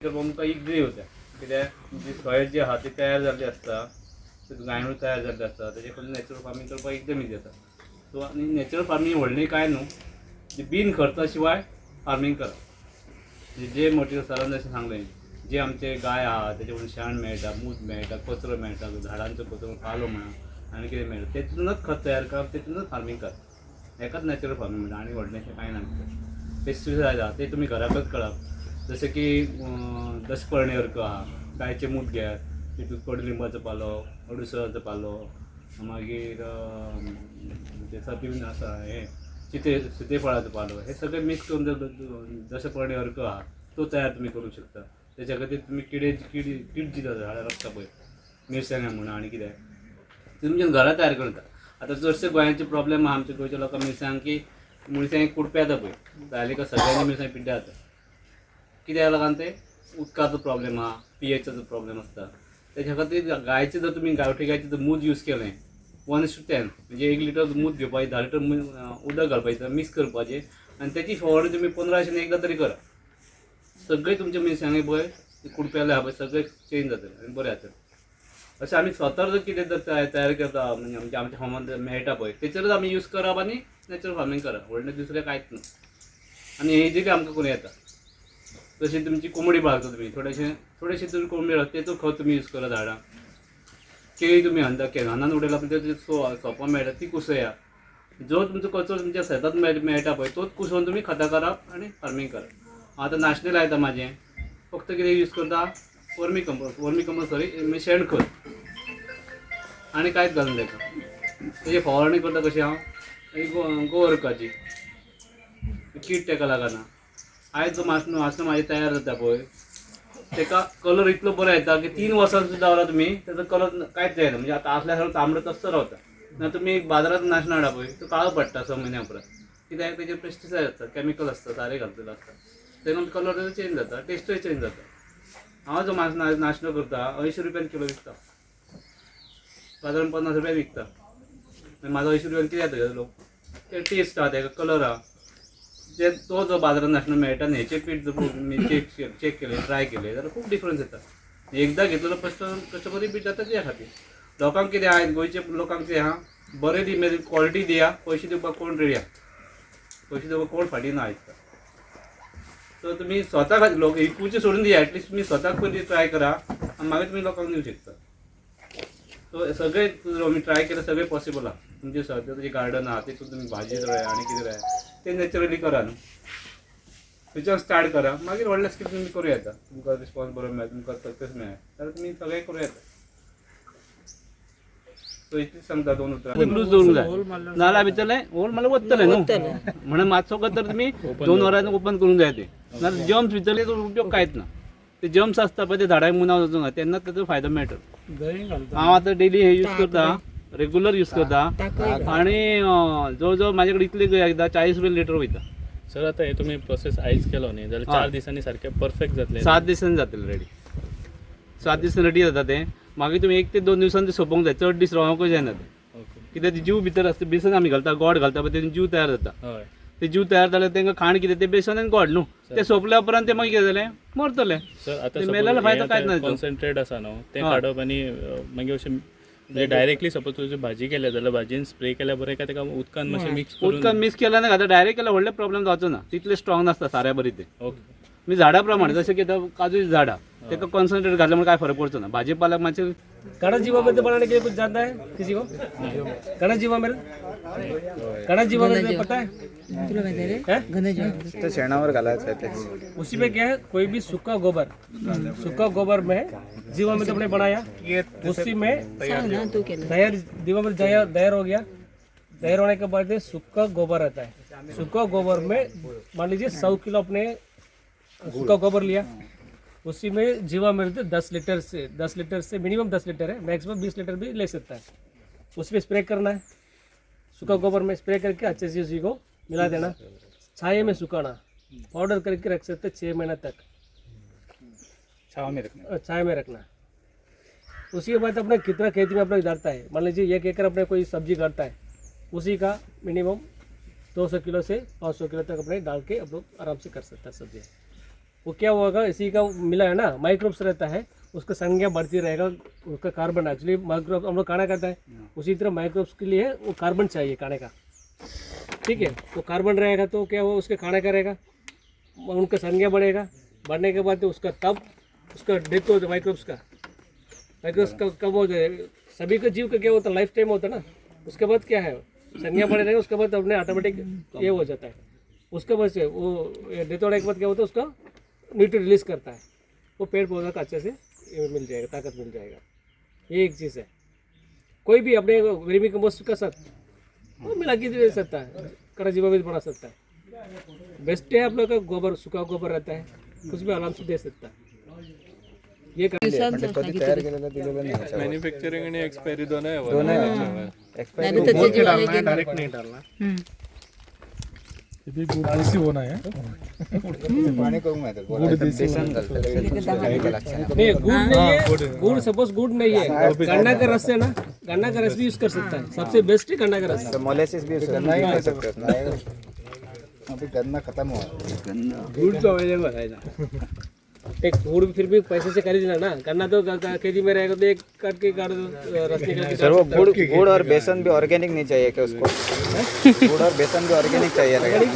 करपाक आमकां इगजली वता, कित्याक जी सॉयल जी आहा ती तयार जाल्ली आसता, गांयडोळ तयार जाल्ले आसता, तेजे खातीर नॅचरल फार्मींग करपाक एकदम इजी जाता. सो आनी नॅचरल फार्मींग व्हडलें कांय न्हू, जे बीन खर्चा शिवाय फार्मींग करप. म्हणजे जे मटेरियल सरान जशें सांगलें, जे आमचे गाय आहा तेजे वयल्यान शेण मेळटा, मूत मेळटा, कचरो मेळटा, झाडांचो कचरो पालो म्हणा आनी कितें मेळटा, तेतूनच खत तयार करप, तेतूनच फार्मींग करप, हेकाच नॅचरल फार्मींग म्हणटा. आनी व्हडलेंशें कांय ना भितर. पेस्टिसायड आहा ते तुमी घराकच करप, जशें की दशपर्णी अर्क आहा, गायचें मूत घेयात, तितूंत कडुलिंबाचो पालो, अडुळसाचो पालो, मागीर ते सपिन आसा हें चिते सितेफळाचो पालो, हे सगळे मिक्स करून जर दशपर्णी अर्क आहा तो तयार तुमी करूंक शकता. तेच्या खातीर तुमी किडे किडी कीड जी जाता झाडां लागता पळय, मिरसांग्या म्हणा आनी कितें, ते तुमच्या घरा तयार करता. आतां चडशे गोंयाचे प्रॉब्लेम आहा आमच्या गोंयच्या लोकांक मिरसांग, की मिरसांग कुडप्या येता पळय, जाली का सगळ्यांनी मिरसांग पिड्ड्यार जाता. कित्याक लागून ते उदकाचो प्रॉब्लेम आहा, पीएचाचो प्रॉब्लेम आसता. तेच्या खातीर गायचें जर तुमी गांवठी गायचें जर मूत यूज केलें 1:10, म्हणजे 1 लिटर मूत घेवपाचें, 10 लिटर उदक घालपाचें, मिक्स करपाचें आनी तेची फवारणी तुमी 15 दिसांनी एकदां तरी करा. सगळे तुमचे मिरसांगे पळय कुडप्याले आहा पळय सगळे चेंज जातले आनी बरें जातलें. अशें आमी स्वता जर कितें जर तयार करता, म्हणजे आमच्या आमच्या फार्मान मेळटा पळय तेचेरच आमी यूज करप आनी नॅचरल फार्मींग करप, व्हडलें दुसरें कांयच न्हू. आनी इजिली आमकां करूं येता. जशी तुमची कोंबडी पाळता तुमी, थोडेशें थोडेशें तुमी कोंबडी पाळता तेचो खत तुमी यूज करा झाडां. केळी तुमी हांदा केनान उडयला पण तेचो सोपां मेळटा ती कुसया. जो तुमचो कचरो तुमच्या शेतांत मेळटा पळय तोच कुसोवन तुमी खतां करप आनी फार्मींग करप. हांव आतां नाशणें लायता म्हाजें, फक्त कितें यूज करता, वर्मी कंपोस्ट सॉरी शेणखत आनी कांयच घालना ताका. तेजी फवारणी करता कशी हांव, गोवर्काची कीड ताका लागना. आयज जो मासणो मासणो म्हाजें तयार जाता पळय तेका कलर इतलो बरो येता की 3 वर्सां सुद्दां दवरला तुमी तेजो कलर कांयच जायना, म्हणजे आतां आसल्या सारको तांबडो तसो रावता. ना तुमी बाजारांत नाशणो हाडा पळय तो काळो पडटा 6 म्हयन्या उपरांत, कित्याक तेजेर पेस्टिसायड आसता, कॅमिकल आसता, सारें घातलेलें आसता, तेन्ना कलर तेजो चेंज जाता, टेस्टूय चेंज जाता. हांव जो नाशणो करता 80 रुपयान किलो विकता, बाजारान 50 रुपया विकता. म्हाजो 80 रुपयान कितें जाता लोक, ते टेस्ट आहा, तेका कलर आहा. जे तो जो बाजारान नाशणो मेळटा न्ही हेचें पीठ जर तुमी चॅक केलें, ट्राय केलें जाल्यार खूब डिफरन्स येता. एकदां घेतलेलो कस्टमरूय बीट जाता. त्या खातीर लोकांक कितें आहा, गोंयच्या लोकांक कितें आहा, बरें दी, मागीर क्वॉलिटी दिया, पयशे दिवपाक कोण रेडी आहा, पयशे दिवपाक कोण फाटीं ना आयज. सो तुमी स्वता खातीर लोक विकूचे सोडून दिया, एटलिस्ट तुमी स्वताक पयलीं ट्राय करा आनी मागीर तुमी लोकांक दिवंक शकता. सो सगळे आमी ट्राय केलें, सगळें पॉसिबल आहा. तुमचें सद्या गार्डन आहा तितून तुमी भाजी रोया आनी कितें रोया तें नॅचरली करा न्हू, थंयच्यान स्टार्ट करा, मागीर व्हडलें स्कीम तुमी करूं येता. तुमकां रिस्पॉन्स बरो मेळ्ळो, तुमकां सक्सेस मेळ्ळें जाल्यार तुमी सगळें करूं येता. सो इतलीच सांगता 2 उतरां. लूज दवरूंक जाय, नाल्यार भितरलें होल मारल्यार वतलें न्हू, म्हणून मातसो तर तुमी 2 वरां ओपन करूंक जाय तें, नाल्यार जम्स भितरले तो उपयोग कांयच ना. ते जम्स आसता पळय ते झाडाक मुनाव वचूंक जाय, तेन्नाच तेजो फायदो मेळटलो. हांव आतां डेली हे यूज करता, रेगुलर यूज करता आनी जवळ जवळ म्हाजे कडेन इतले एकदां 40 रुपया लिटर वयता. सर आतां हे तुमी प्रोसेस आयज केलो न्ही जाल्यार 4 दिसांनी सारकें परफेक्ट जातलें? 7 दिसांनी जातलें रेडी, 7 दिसांनी रेडी जाता तें. मागीर तुमी 1 ते 2 दिवसांनी तें सोंपोवंक जाय, चड दीस रावंकूय जायना तें, कित्याक ते जीव भितर आसता. बेसन आमी घालता, गोड घालता पळय, तेजें जीव तयार जाता. हय, ते जीव तयार जाल्यार तांकां खाण कितें तें बेसन आनी गोड न्हू, तें सोंपल्या उपरांत ते मागीर कितें जालें, मरतलें. सर आतां मेल्यार फायदो कांयच ना. कॉन्सन्ट्रेट आसा न्हू तें काडप आनी मागीर अशें म्हणजे डायरेक्टली सपोज तुजी भाजी केल्या जाल्यार भाजयेन स्प्रे केल्यार बरें काय ताका उदकान मातशें मिक्स करून? उदकान मिक्स केल्यार ना, आतां डायरेक्ट केल्यार व्हडलें प्रॉब्लेम जावचो ना, तितलें स्ट्रॉंग नासता साऱ्या बरी तें. ओके. मी झाडा प्रमाणे, जशें की आतां काजूची झाडां ताका कॉन्सन्ट्रेट घातल्या म्हणून काय फरक पडचो ना, भाजी पाल्याक मातशें. गणेश जीवामृत बनाने के लिए कुछ जानता है किसी को? गणेश जीवामृत, गणेश जीवामृत पता है? तुला माहिती आहे रे घन? ते शेणावर घालायचं आहे तेच. उसी में क्या है, कोई भी सूखा गोबर, सूखा गोबर में जीवामृत अपने बनाया, उसी में सांग ना तू केलं. तैयार जीवामृत तैयार हो गया. तैयार होने के बाद ये सूखा गोबर आता है. सूखा गोबर में मान लीजिए 100 किलो अपने सूखा गोबर लिया, उसी में जीवामृत 10 लीटर से, 10 लीटर से, मिनिमम 10 लीटर है, मैक्सिमम 20 लीटर भी ले सकता है. उसमें स्प्रे करना है. सूखा गोबर में स्प्रे करके अच्छे से उसी को मिला देना, छाया में सुखाना, पाउडर करके रख सकते 6 महीना तक. छाव में रखना. छाया में रखना. उसी के बाद अपने कितना खेती में अपने डालता है, मान लीजिए 1 एकड़ अपने कोई सब्जी करता है, उसी का मिनिमम 200 किलो से 500 किलो तक अपने डाल के आप लोग आराम से कर सकता है सब्जी. वो क्या होगा, इसी का मिला है ना माइक्रोब्स रहता है, उसका संख्या बढ़ती रहेगा, उसका कार्बन एक्चुअली माइक्रोब्स हम लोग खाना खाता है, उसी तरह माइक्रोब्स के लिए वो कार्बन चाहिए खाने का, ठीक है। वो कार्बन रहेगा तो क्या वो उसके खाने का रहेगा, उनका संख्या बढ़ेगा, बढ़ने के बाद उसका तब उसका डेथ हो जाए माइक्रोब्स का, माइक्रोब्स का कम हो जाए। सभी का जीव का क्या होता है, लाइफ टाइम होता है ना, उसके बाद क्या है संख्या बढ़े रहेगा, उसके बाद अपने ऑटोमेटिक ये हो जाता है। उसके बाद से वो डेथ होने के बाद क्या होता है, उसका न्यूट्रिएंट रिलीज करता है, वो पेड़ पौधा का अच्छे से ये मिल जाएगा, ताकत मिल जाएगा। ये एक चीज़ है। कोई भी अपने वर्मी कंपोस्ट का साथ वो मिला के दे सकता है, कड़ा जीवा भी बना सकता है। बेस्ट है आप लोग का गोबर, सूखा गोबर रहता है, कुछ भी आराम से दे सकता है। ये कर म्हणजे कधी तयार केलेलं दिलेलं नाही ह्याच्यावर. मॅन्युफॅक्चरिंग आणि एक्सपायरी दोनही दोनही एक्सपायरी नाही तर घोल के त्याचे डालना है, डायरेक्ट नहीं डालना। पाणी करून माहिती बेसन घालतात नहीं, गुड़ नहीं है, गुड़ सपोज गुड़ नहीं है, गन्ना का रस है ना, गन्ना का रस भी यूज कर सकता है, सबसे बेस्ट है गन्ना का रस। मोलेसिस भी गन्ना ही कर सकते हो। अभी गन्ना खत्म हुआ। गुड तो अवेलेबल आहे ना। एक गुड़ फिर भी पैसे से खरीदना ना, गन्ना तो खेती में रहेगा तो एक काट के काट दो, रस निकाल के सर वो गुड़ गुड़ और बेसन भी ऑर्गेनिक नहीं चाहिए क्या उसको? गुड़ और बेसन भी ऑर्गेनिक चाहिए रहेगा,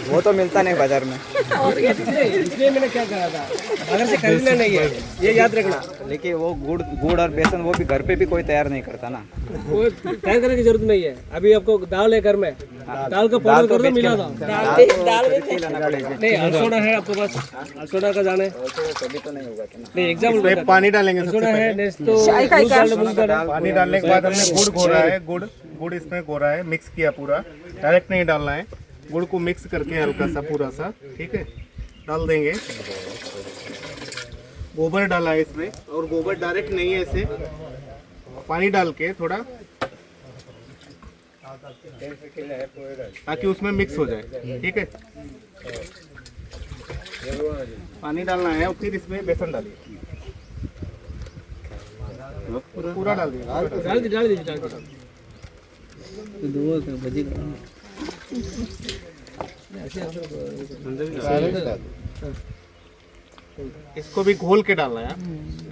वो तो मिलता नहीं बाजार में। इसलिए मैंने क्या कहा था, अगर से खरीदना नहीं है, ये याद रखना। लेकिन वो गुड़ गुड़ और बेसन वो भी घर पे भी कोई तैयार नहीं करता ना। वो तैयार करने की जरूरत नहीं है। अभी आपको दाल है घर में, दाल का पाउडर कर दो, मिला दो। दाल लाना पड़ेगा। नहीं, अलसोड़ा है आपके पास, अलसोड़ा का दाना है। कभी तो नहीं होगा ना। नहीं, एग्जाम्पल इसमें पानी डालेंगे सबसे अलसोड़ा है, पहले। नेक्स्ट तो मूंग दाल, मूंग दाल है। पानी डालने के बाद हमने गुड़ घोरा है, गुड़ गुड़ इसमें घोरा है, मिक्स किया पूरा, डायरेक्ट नहीं डालना है, गुड़ को मिक्स करके हल्का सा पूरा सा, ठीक है, डाल देंगे। गोबर डाला है इसमें, और गोबर डायरेक्ट नहीं है, ऐसे पानी डाल के थोड़ा, ताकि उसमें मिक्स हो जाए, ठीक है। पानी डालना है और फिर इसमें बेसन डालिए, पूरा डाल दिए। डाल दीजिए, डाल दीजिए, डाल दीजिए। इसको भी घोल के डालना है,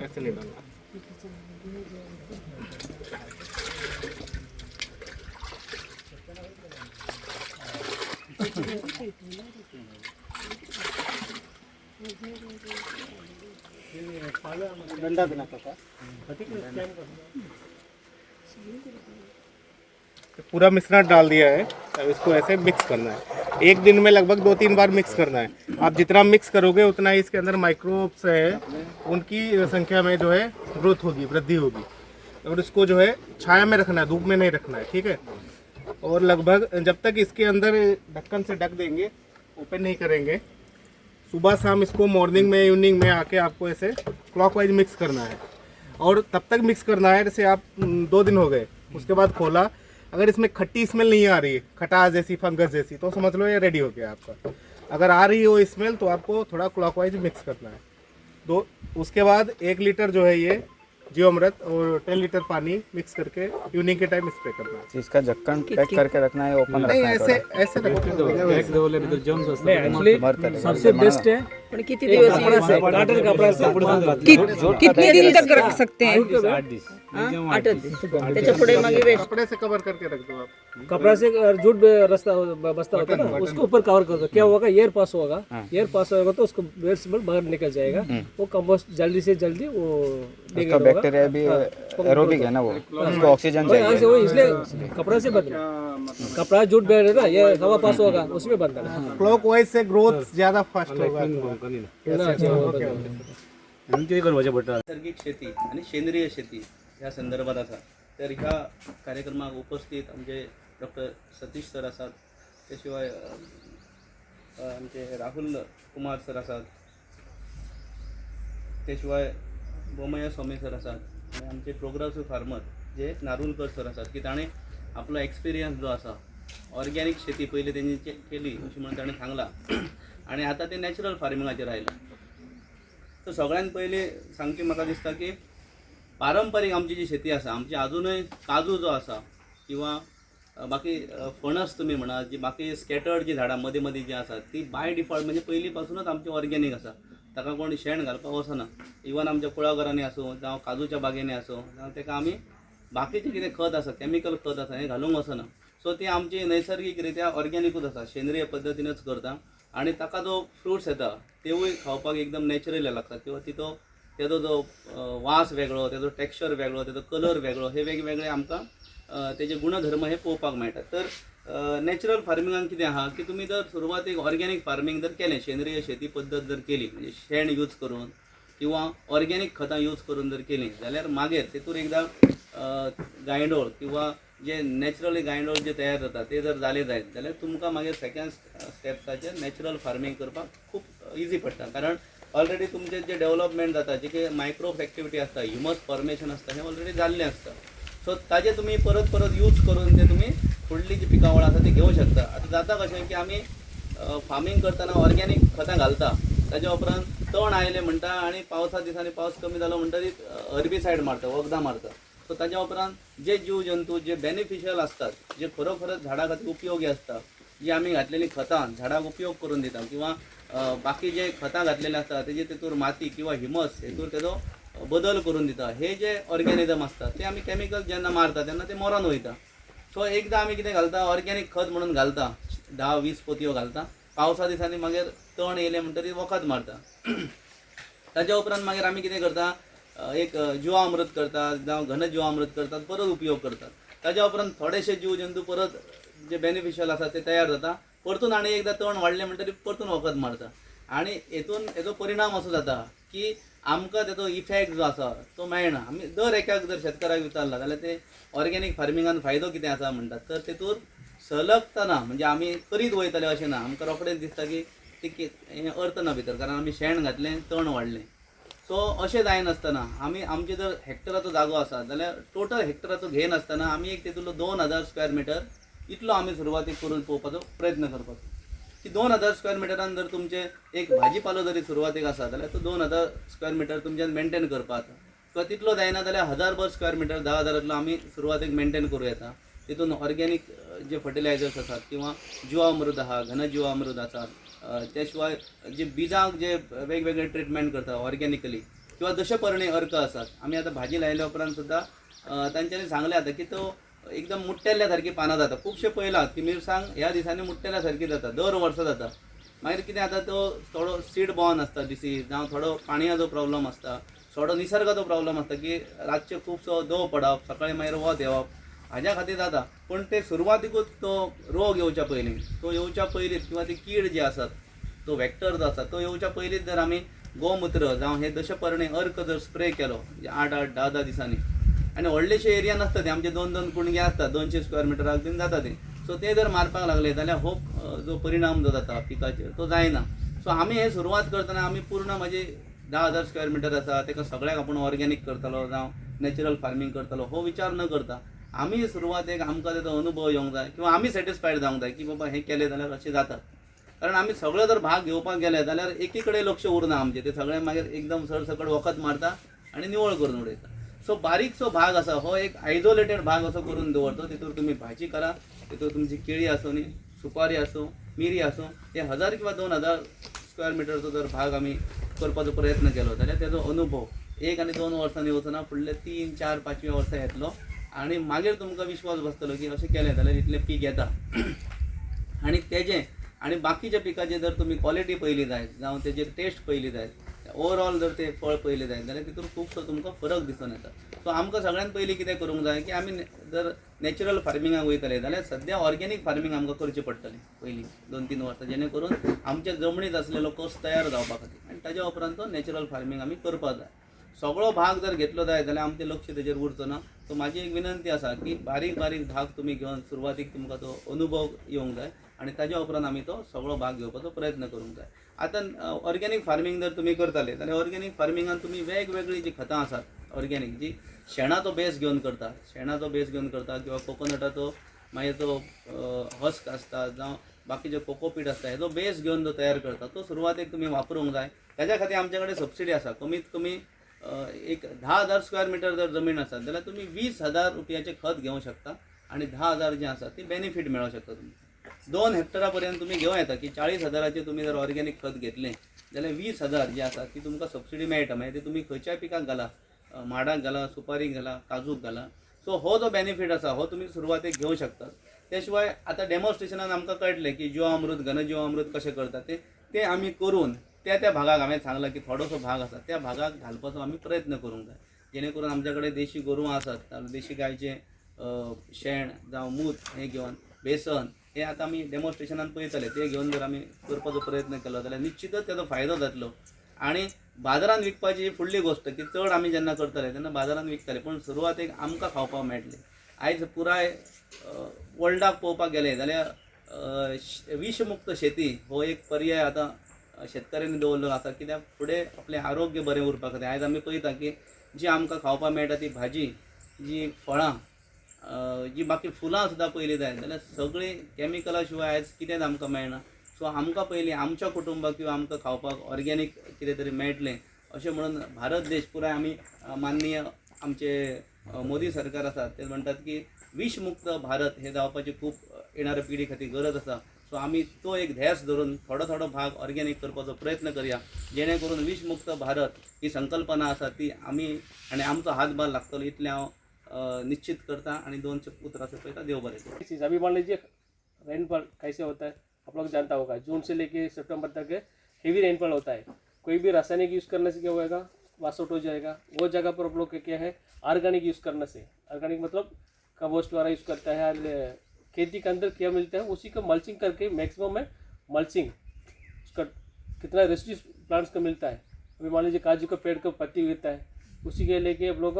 ऐसे नहीं डालना। डंडा देना काका। पूरा मिश्रण डाल दिया है, अब इसको ऐसे मिक्स करना है। एक दिन में लगभग 2-3 बार मिक्स करना है। आप जितना मिक्स करोगे उतना ही इसके अंदर माइक्रोब्स है उनकी संख्या में जो है ग्रोथ होगी, वृद्धि होगी। और इसको जो है छाया में रखना है, धूप में नहीं रखना है, ठीक है। और लगभग जब तक इसके अंदर ढक्कन से ढक देंगे, ओपन नहीं करेंगे, सुबह शाम इसको मॉर्निंग में इवनिंग में आके आपको ऐसे क्लॉकवाइज मिक्स करना है। और तब तक मिक्स करना है जैसे आप 2 दिन हो गए उसके बाद खोला, अगर इसमें खट्टी स्मेल नहीं आ रही है, खटास जैसी, फंगस जैसी, तो समझ लो ये रेडी हो गया आपका। अगर आ रही हो स्मेल तो आपको थोड़ा क्लॉकवाइज मिक्स करना है। दो उसके बाद 1 लीटर जो है ये जीवामृत और 10 लीटर पानी मिक्स करके इवनिंग के टाइम स्प्रे करना है। इसका ढक्कन पैक करके रखना है, ओपन नहीं, रखना है ऐसे थोड़ा? ऐसे रखो। नहीं, एक्चुअली सबसे बेस्ट है पण किती दिवस कपड़ा से, कॉटन कपड़ा से बांध दो। कितने दिन तक रख सकते हैं? 8 दिवस। त्याच्या पुढे मागे वेस्ट। कपड़े से कवर करके रख दो आप। कपड़ा से और जूट रास्ता बस्ता होता है ना, उसको ऊपर कवर कर दो। क्या होगा, एयर पास होगा, एयर पास होगा तो उसको वेस्ट बाहर निकल जाएगा, वो कंपोस्ट जल्दी से जल्दी वो उसका degrade होगा। बैक्टीरिया भी एरोबिक है ना, वो उसको ऑक्सीजन वही, चाहिए। हाँ, वही, इसलिए कपड़ा से बंधना, कपड़ा जूट बैग है ना, ये हवा पास होगा उसमें बंधना। क्लॉकवाइज से ग्रोथ ज्यादा फास्ट होगा। ना, अच्छा, वो बंधना। नैसर्गिक शेती आणि सेंद्रिय शेती ह्या संदर्भात आसा। तर ह्या कार्यक्रमाक उपस्थित आमचे डॉक्टर सतीश सर आसात, ते शिवाय आमचे राहुल कुमार सर आसात, ते शिवाय बोमय्या स्वामी सर आसात आनी आमचे प्रोग्रेसीव फार्मर जे नारुलकर सर आसात की ताणें आपलो एक्सपिरियन्स जो आसा ऑर्गेनीक शेती पयलीं तेंणी केली अशें म्हणून ताणें सांगलां आनी आतां ते नॅचरल फार्मिंगाचेर आयला। तर सगळ्यान पयलीं सांगची म्हाका दिसता की पारंपारीक आमची जी शेती आसा, आमची आजुनूय काजू जो आसा किंवा बाकी फणस तुमी म्हणा, जी बाकी स्कॅटर्ड जी झाडां मदीं मदीं जी आसात ती बाय डिफॉल्ट म्हणजे पयलीं पासुनूच आमची ऑर्गेनीक आसा, ताका कोण शेण घालपाक वचना. इवन आमच्या कुळागरांनी आसूं जावं काजूच्या बागेंनी आसूं जावं ताका आमी बाकीचें कितें खत आसा, कॅमिकल खत आसा हें घालूंक वचना. सो ती आमची नैसर्गीक रित्या ऑर्गेनिकूच आसा, सेंद्रीय पद्दतीनूच करता आनी ताका जो फ्रुट्स येता तेवूय खावपाक एकदम नॅचरल लागतात किंवा तितो तेजो जो वास वेगळो, तेजो टॅक्स्चर वेगळो, तेजो कलर वेगळो, हे वेगवेगळे आमकां तेजे गुणधर्म हे पळोवपाक मेळटात. तर नॅचरल फार्मिंगान कितें आहा की तुमी जर सुरवातेक ऑर्गेनीक फार्मींग जर केलें, सेंद्रीय शेती पद्दत जर केली म्हणजे शेण यूज करून किंवा ऑर्गेनीक खतां यूज करून जर केली जाल्यार मागीर तेतूर एकदां गांयडोळ किंवा जे नॅचरली गांयडोळ जे तयार जाता ते जर जाले जायत जाल्यार तुमकां मागीर सेकंड स्टेप्साचेर नॅचरल फार्मींग करपाक खूब इजी पडटा. कारण ऑलरेडी तुमचें जे डेवलपमेंट जाता, जे कितें मायक्रोब एक्टिविटी आसता, ह्युमस फॉर्मेशन आसता, हें ऑलरेडी जाल्लें आसता. सो ताजें तुमी परत परत यूज करून ते तुमी फुडली जी पिकावळ आसा ती घेवंक शकता. आतां जाता कशें की आमी फार्मींग करतना ऑर्गेनीक खतां घालता, ताज्या उपरांत तण आयलें म्हणटा आनी पावसा दिसांनी पावस कमी जालो म्हणटरीत हर्बिसायड मारता, वखदां मारता. सो ताज्या उपरांत जे जीव जंतू जे बेनिफिशियल आसतात, जे खरोखरच झाडा खातीर उपयोगी आसता, जी आमी घातलेली खतां झाडाक उपयोग करून दिता किंवा बाकी जे खतां घातलेले आसता तेजे तेतूर माती किंवा ह्युमस हेतूर तेजो बदल करून दिता, हे जे ऑर्गेनिजम आसता ते आमी कॅमिकल जेन्ना मारता तेन्ना ते मरोन वयता. सो एकदां आमी कितें घालता, ऑर्गेनीक खत म्हणून घालता, 10-20 पोतयो घालता, पावसा दिसांनी मागीर तण येयलें म्हणटरीर वखद मारता. ताज्या उपरांत मागीर आमी कितें करता, एक जिवामृत करतात जावं घन जिवामृत करतात, परत उपयोग करतात. ताज्या उपरांत थोडेशे जीव जंतू परत जे बेनिफिशियल आसा ते तयार जाता, परतून आनी एकदां तण वाडलें म्हणटरीर परतून वखद मारता. आनी हेतून हेजो परिणाम असो जाता की आमकां तेजो इफेक्ट जो आसा तो मेळना. आमी दर एकाक जर शेतकाराक विचारला जाल्यार ते ऑर्गेनीक फार्मिंगान फायदो कितें आसा म्हणटात, तर तेतूर सलगता ना, म्हणजे आमी करीत वयतले अशें ना, आमकां रोखडेंच दिसता की ती हें अर्थ ना भितर, कारण आमी शेण घातलें तण वाडलें. सो अशें जायनासतना आमी आमचे जर हेक्टराचो जागो आसा जाल्यार टोटल हेक्टराचो घेयनासतना आमी एक तेतूंतलो 2000 स्क्वेअर मिटर इतलो आमी सुरवातीक करून पळोवपाचो प्रयत्न करपाचो की 2000 स्क्वेअर मिटरान जर तुमचें एक भाजीपालो जरी सुरवातेक आसा जाल्यार तो 2000 स्क्वेअर मिटर तुमच्यान मेनटेन करपाक जाता. किंवा तितलो जायना जाल्यार 1000 स्क्वेअर मिटर 10,000 आमी सुरवातेक मेनटेन करूं येता. तितून ऑर्गेनीक जे फर्टिलायझर्स आसात किंवा जिवामृत आहा, घन जिवामृत आसात, त्या शिवाय जे बिजांक जे वेगवेगळे ट्रिटमेंट करता ऑर्गेनिकली किंवा दशपर्णी अर्क आसात. आमी आतां भाजी लायल्या उपरांत सुद्दां तांच्यांनी सांगलें आतां की तो एकदम मुट्टेल्ल्या सारकी पानां जाता. खुबशे पळयलां की मिरसांग ह्या दिसांनी मुट्टेल्या सारकी जाता, दर वर्सा जाता. मागीर कितें जाता, तो थोडो सीड बॉर्न आसता डिसीज, जावं थोडो पाणयाचो प्रॉब्लम आसता, थोडो निसर्गाचो प्रॉब्लम आसता की रातचे खुबसो दव पडप, सकाळी मागीर वत येवप, हाज्या खातीर जाता. पूण ते सुरवातीकूच तो रोग येवच्या पयलीं, तो येवच्या पयलींच किंवा ती कीड जी आसात, तो वेक्टर जो आसा तो येवच्या पयलींच जर आमी गोमुत्र जावं हे दशपर्णी अर्क जर स्प्रे केलो म्हणजे 8-8, 10-10 दिसांनी, आनी व्हडलेशे एरिया नासता ते, आमचे 2-2 कुणगे आसता, 200 स्क्वेअर मिटराक बीन जाता ते. सो ते जर मारपाक लागले जाल्यार हो जो परिणाम जो जाता पिकाचेर तो जायना. सो आमी हे सुरवात करतना आमी पूर्ण म्हणजे 10,000 स्क्वेअर मिटर आसा ताका सगळ्याक आपूण ऑर्गेनीक करतलो जावं नॅचरल फार्मींग करतलो हो विचार न करता आमी सुरवातेक आमकां तेजो अनुभव येवंक जाय किंवा आमी सॅटिस्फायड जावंक जाय की बाबा हें केलें जाल्यार अशें जाता. कारण आमी सगळे जर भाग घेवपाक गेले जाल्यार एकी कडेन लक्ष उरना आमचें, ते सगळें मागीर एकदम सरसकट वखद मारता आनी निवळ करून उडयता. सो बारीकसो भाग आसा हो एक आयसोलेटेड भाग असो करून दवरतो, तितूर तुमी भाजी करा, तितूर तुमची केळी आसूं न्ही, सुपारी आसूं, मिरी आसूं, ते 1000 किंवा 2000 स्क्वेअर मिटरचो जर भाग आमी करपाचो प्रयत्न केलो जाल्यार तेजो अनुभव 1 आनी 2 वर्सांनी वचना, फुडले 3, 4, 5 वर्सां येतलो आनी मागीर तुमकां विश्वास बसतलो की अशें केलें जाल्यार इतलें पीक येता. आनी तेजें आनी बाकीच्या पिकाचें जर तुमी क्वॉलिटी पळयली जायत जावं तेजेर टेस्ट पळयली जायत, ओवरऑल जर ते फळ पळयलें जायत जाल्यार तितून खुबसो तुमकां फरक दिसून येता. सो आमकां सगळ्यान पयलीं कितें करूंक जाय की आमी जर नॅचरल फार्मिंगाक वयतले जाल्यार सद्या ऑर्गेनीक फार्मींग आमकां करचें पडटलें पयलीं 2-3 वर्सां, जेणे करून आमच्या जमनीत आसलेलो कस तयार जावपा खातीर, आनी ताज्या उपरांत तो नॅचरल फार्मींग आमी करपाक जाय. सगळो भाग जर घेतलो जायत जाल्यार आमचें लक्ष तेजेर उरचो ना. सो म्हाजी एक विनंती आसा की बारीक बारीक भाग तुमी घेवन सुरवातीक तुमकां तो अनुभव येवंक जाय आनी ताज्या उपरांत आमी तो सगळो भाग घेवपाचो प्रयत्न करूंक जाय. आतां ऑर्गेनीक फार्मींग जर तुमी करताले जाल्यार ऑर्गेनीक फार्मिंगान तुमी वेगवेगळी जी खतां आसात ऑर्गेनीक, जी शेणाचो बेस घेवन करता, शेणाचो बेस घेवन करता किंवा कोकोनटाचो मागीर तो हस्क आसता जावं बाकीचे कोकोपीट आसता, हेजो बेस घेवन जो तयार करता तो सुरवातेक तुमी वापरूंक जाय. ताज्या खातीर आमचे कडेन सबसिडी आसा. कमीत कमी एक 10,000 स्क्वेअर मिटर जर जमीन आसा जाल्यार तुमी 20,000 रुपयाचें खत घेवंक शकता. आनी 10,000 जी आसा ती बेनिफीट मेळोंक शकता तुमकां. 2 हेक्टरा पर्यंत तुमी घेवं येता की 40,000 तुमी जर ऑर्गेनीक खत घेतलें जाल्यार 20,000 जी आसा ती तुमकां सबसिडी मेळटा. मागीर ती तुमी खंयच्याय पिकाक घाला, माडाक घाला, सुपारीक घाला, काजूक घाला. सो हो जो बेनिफीट आसा हो तुमी सुरवातेक घेवं शकतात. त्या शिवाय आतां डेमॉन्स्ट्रेशनान आमकां कळटलें की जिवामृत, घनजिवामृत कशें करतात ते ते आमी करून त्या त्या भागाक हांवें सांगलां की थोडोसो भाग आसा त्या भागाक घालपाचो आमी प्रयत्न करूंक जाय, जेणे करून आमच्या कडेन देशी गोरवां आसात, देशी गायचें शेण जावं मूत हें घेवन बेसन हें आतां आमी डेमॉन्स्ट्रेशनान पळयतले, तें घेवन जर आमी करपाचो प्रयत्न केलो जाल्यार निश्चितच तेजो फायदो जातलो. आनी बाजारान विकपाची ही फुडली गोश्ट की चड आमी जेन्ना करतले तेन्ना बाजारान विकतले, पूण सुरवातेक आमकां खावपाक मेळटलें. आयज पुराय वर्ल्डाक पळोवपाक गेलें जाल्यार विशमुक्त शेती हो एक पर्याय आतां शेतकऱ्यांनी दवरलेलो आसा, कित्याक फुडें आपलें आरोग्य बरें उरपा खातीर. आयज आमी पळयता की जी आमकां खावपाक मेळटा ती भाजी, जी फळां, जी बाकी फुलां सुद्दां पळयलीं जायत जाल्यार सगळीं कॅमिकला शिवाय आयज कितेंच आमकां मेळना. सो आमकां पयलीं आमच्या कुटुंबाक किंवा आमकां खावपाक ऑर्गेनीक कितें तरी मेळटलें अशें म्हणून भारत देश पुराय आमी माननीय आमचे मोदी सरकार आसा ते म्हणटात की विशमुक्त भारत हे जावपाची खूब येणाऱ्या पिढी खातीर गरज आसा. सो आमी तो एक ध्यास धरून थोडो थोडो भाग ऑर्गेनीक करपाचो प्रयत्न करया, जेणे करून विशमुक्त भारत ही संकल्पना आसा ती आमी आनी आमचो हातभार लागतलो इतलें हांव निश्चित करता आनी 2 उतरां सोंपयता. देव बरें करूं. चीज़ अभी मान लीजिए रेनफॉल कैसे होता है आप लोग जानता होगा, जून से लेके सितंबर तक हेवी रेनफॉल होता है. कोई भी रासायनिक यूज़ करने से क्या होएगा, वाश आउट हो जाएगा. वो जगह पर आप लोग क्या है ऑर्गेनिक यूज़ करने से, ऑर्गेनिक मतलब कंपोस्ट वगैरह यूज़ करता है और खेती के अंदर क्या मिलता है उसी को मल्चिंग करके मैक्सिमम है मल्चिंग उसका कितना रेसिड्यू प्लांट्स का मिलता है. अभी मान लीजिए काजू का पेड़ का पत्ती गिरता है, उसी के लेके आप लोग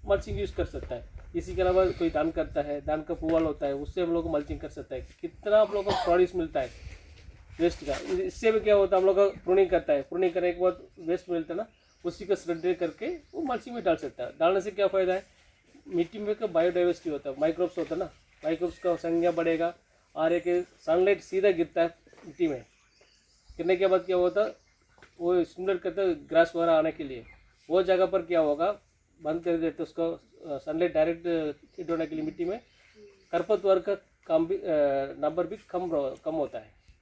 मल्चिंग यूज़ कर सकता है. इसी के अलावा कोई धान करता है, धान का पुआल होता है, उससे हम लोग मल्चिंग कर सकता है. कितना आप लोग को प्रोड्यूस मिलता है वेस्ट का. इससे भी क्या होता है हम लोग प्रूनिंग करता है, प्रूनिंग करने के बाद वेस्ट मिलता है ना, उसी का श्रेड करके वो मल्चिंग में डाल सकता है. डालने से क्या फ़ायदा है, मिट्टी में का बायोडाइवर्सिटी होता है, माइक्रोब्स होता है ना, माइक्रोब्स का संख्या बढ़ेगा और एक सनलाइट सीधा गिरता है मिट्टी में, गिरने के बाद क्या होता है वो स्टिमुलेट करता है ग्रास वगैरह आने के लिए. वो जगह पर क्या होगा बंद कर देते उसको सनलाइट डायरेक्ट हिट होने के लिए मिट्टी में खरपतवार का काम भी नंबर भी कम कम होता है.